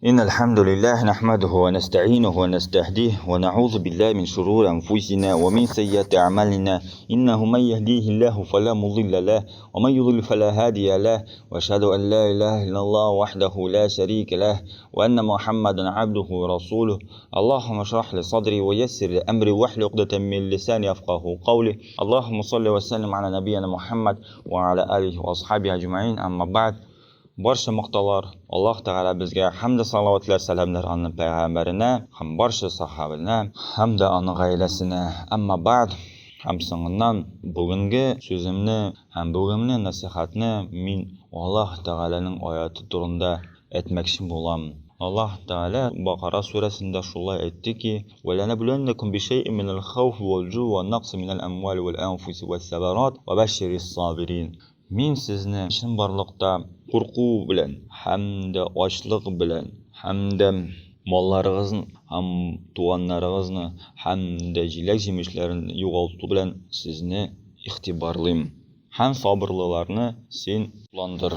إن الحمد لله نحمده ونستعينه ونستهديه ونعوذ بالله من شرور أنفسنا ومن سيئات أعمالنا إنه من يهديه الله فلا مضل له ومن يضلل فلا هادي له وأشهد أن لا إله إلا الله وحده لا شريك له وأن محمدا عبده ورسوله اللهم اشرح لي صدري ويسر لي أمري واحلل عقدة من لساني يفقه قولي اللهم صل وسلم على نبينا محمد وعلى آله وأصحابه أجمعين أما بعد. Барча мактаулар Аллаһ Тәгаләбезгә, һәм дә салаватлар, сәламнәр аның пәйгамбәренә һәм барча сахабәнә һәм дә аның гаиләсенә. Әмма бәгъд, һәм соңыннан бүгенге сүземне һәм бүгенге нәсыйхәтне мин Аллаһ Тәгаләнең аяты турында әйтмәкче булам. Аллаһ Тәгалә Бакара сүрәсендә шулай әйтте ки: "Вә ләнәблүәннәкүм бишәйин минәл хәүфи вәл җуъ вә нәкъси минәл әмвали вәл әнфуси вәс-сәмәрат вә бәшширис сабирин". Мин сезне чынбарлыкта курку белән һәм дә ачлык белән һәм дә малларыгызны һәм туганнарыгызны һәм дә җиләк-җимешләрен югалту белән сезне игътибарлыйм. Һәм сабырлыларны син шатландыр.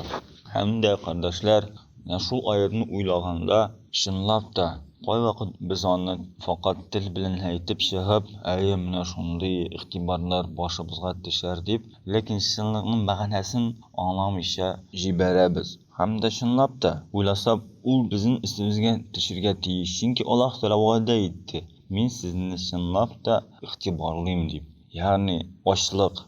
Һәм дә, кардәшләр, менә шул аятьне уйлаганда, чынлап та, кайвакыт без аны факат тел белән әйтеп чыгып, әйе, менә шундый игътибарлар башыбызга төшәр дип, ләкин чынлыкның мәгънәсен аңламыйча җибәрәбез. Һәм дә чынлап та, уйласак, ул безнең өстебезгә төшергә тиеш, чөнки Аллаһ Тәгалә вәгъдә итте, Мин сезне чынлап та игътибарлыйм дип. Ягъни ачлык.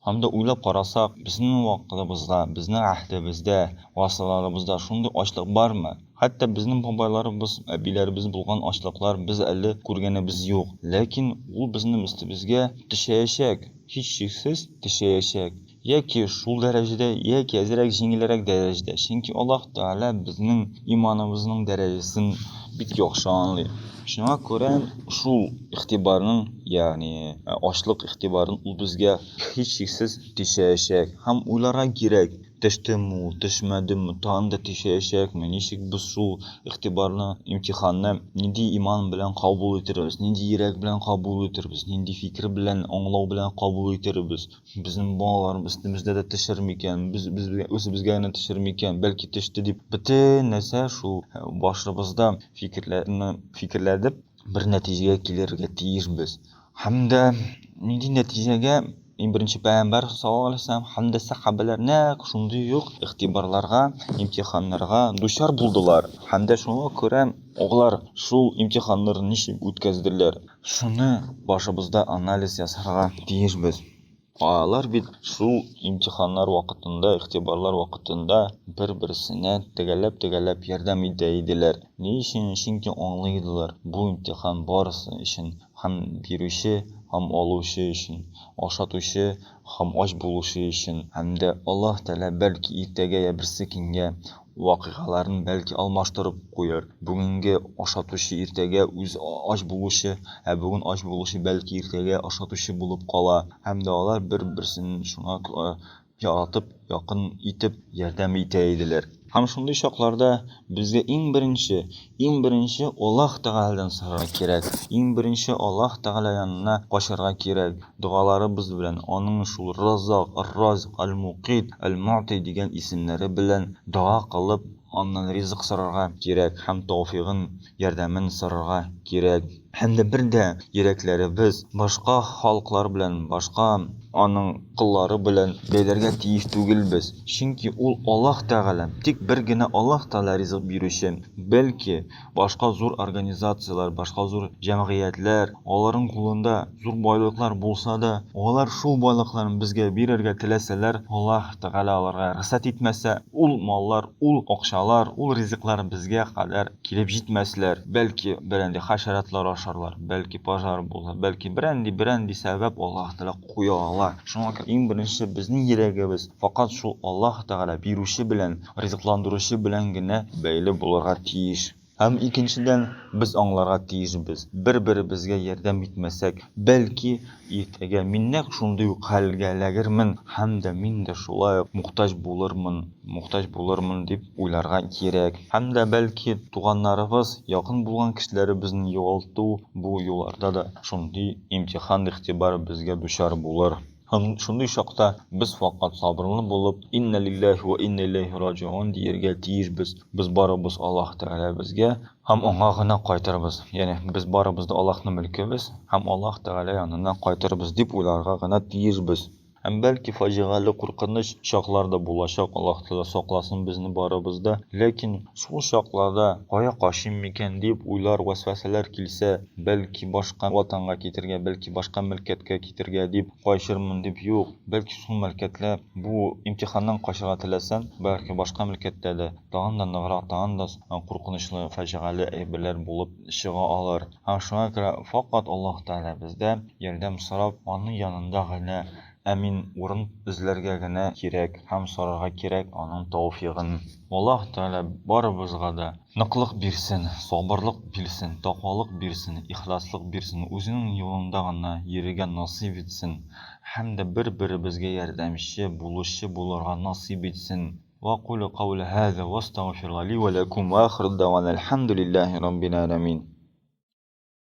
Һәм дә уйлап карасак, безнең вакытыбызда, безнең гәһдебездә, гасырларыбызда шундый ачлык бармы? Хәтта безнең бабайларыбыз, әбиләребез булган ачлыклар без әле күргәнебез юк. Ләкин ул безнең өстебезгә төшәячәк, һичшиксез төшәячәк. Яки шул дәрәҗәдә, яки әзрәк җиңелрәк дәрәҗәдә. Чөнки Аллаһ Тәгалә безнең иманыбызның дәрәҗәсен бик яхшы аңлый. Шуңа күрә шул игътибарның, ягъни ачлык игътибарын ул безгә һичшиксез төшәячәк. Һәм уйларга кирәк, төштеме ул, төшмәдеме, тагын да төшәячәкме, ничек без шул игътибарны, имтиханны нинди иман белән кабул итербез, нинди йөрәк белән кабул итербез, нинди фикер белән, аңлау белән кабул итербез. Безнең балаларыбыз өстебездә дә төшер микән, без безгә үзебезгә генә төшер микән, бәлки төште дип, бөтен нәрсә шул башыбызда фикерләрне фикерләдеп, бер нәтиҗәгә килергә тиешбез. Һәм дә нинди нәтиҗәгә иң беренче пәйгамбәр саллаллаһу алейһи вәсәлләм һәм дә сәхабәләр нәкъ шундый ук игътибарларга, имтиханнарга дучар булдылар. Һәм дә шуңа күрә алар шул имтиханнарны ничек үткәзделәр? Шуны башыбызда анализ ясарга тиешбез. Алар бит шул имтиханнар вакытында, игътибарлар вакытында бер-берсенә төгәлләп-төгәлләп ярдәм итә иделәр. Ни өчен? Чөнки аңлый иделәр, бу имтихан барысы өчен, һәм бирүче, һәм алучы өчен, ашатучы һәм ач булучы өчен. Һәм дә Аллаһ Тәгалә бәлки иртәгә я берсекөнгә вакыйгаларын бәлки алмаштырып куяр. Бүгенге ашатучы иртәгә үз ач булучы, ә бүген ач булучы бәлки иртәгә ашатучы булып кала. Һәм дә алар бер-берсен шуңа яратып, якын итеп ярдәм итә иделәр. Һәм шундый чакларда безгә иң беренче, иң беренче Аллаһ Тәгаләдән сорарга кирәк. Иң беренче Аллаһ Тәгалә янына качарга кирәк. Догаларыбыз белән аның шул Раззак, Ар-Разик, Әл-Мукит, Әл-Муъти дигән исемнәре белән дога кылып, аннан ризык сорарга кирәк һәм тәүфигын, ярдәмен сорарга кирәк. Һәм дә бер дә йөрәкләребез башка халыклар белән, башка аның коллары белән бәйләргә тиеш түгелбез. Чөнки ул Аллаһ Тәгалә, тик бер генә Аллаһ Тәгалә ризык бирүче. Бәлки, башка зур организацияләр, башка зур җәмгыятьләр, аларның кулында зур байлыклар булса да, алар шул байлыкларын безгә бирергә теләсәләр, Аллаһ Тәгалә аларга рөхсәт итмәсә, ул маллар, ул акчалар, ул ризыклар безгә кадәр килеп җитмәсләр, бәлки берәнди хәшәрәтләр ашарлар, бәлки пожар булыр, бәлки берәнди берәнди сәбәп Аллаһ Тәгалә куя ала. Шуңа күрә иң беренче безнең йөрәгебез факат шул Аллаһ Тәгалә бирүче белән, ризыкландыручы белән генә бәйле булырга тиеш. Һәм икенчедән, без аңларга тиешбез, бер-беребезгә ярдәм итмәсәк, бәлки, иртәгә мин нәкъ шундый ук хәлгә эләгермен һәм дә мин дә шулай ук мохтаҗ булырмын, мохтаҗ булырмын дип уйларга кирәк. Һәм дә, бәлки, туганнарыбыз, якын булган кешеләребезне югалту бу юлларда да шундый имтихан, игътибар безгә дучар булыр. Һәм шундый чакта без факат сабырлы булып, Иннә лилләһи вә иннә иләйһи раҗиун дияргә тиешбез. Без барыбыз Аллаһ Тәгаләбезгә һәм Аңа гына кайтырбыз. Ягъни без барыбыз да Аллаһның мөлкебез һәм Аллаһ Тәгалә янына кайтырбыз дип уйларга гына тиешбез. Һәм бәлки фаҗигале куркыныч чаклар да булачак, Аллаһ Тәгалә сакласын безне барыбыз да. Ләкин шул чакларда кая качыйм микән дип уйлар, вәсвәсәләр килсә, бәлки башка ватанга китергә, бәлки башка мөлкәткә китергә дип качырмын дип юк. Бәлки шул мөлкәтлә бу имтиханнан качарга теләсәң, бәлки башка мөлкәттә дә тагын да ныграк, тагын да куркынычлы, фаҗигале әйберләр булып чыга алыр. Һәм шуңа күрә факат Аллаһ Тәгаләбездә ярдәм сорап, аның янында гына әмин урын эзләргә генә кирәк һәм сорарга кирәк аның тәүфигын. Аллаһ Тәгалә барыбызга да ныклык бирсен, сабырлык бирсен, тәкъвалык бирсен, ихласлык бирсен, үзенең юлында гына йөрергә насыйп итсен һәм дә бер-беребезгә ярдәмче, булышчы булырга насыйп итсен. Вәкулу каули һаза вәстәгъфируллаһ ли вә ләкум вә ахиру дәгъвана әлхәмдүлилләһи раббил галәмин.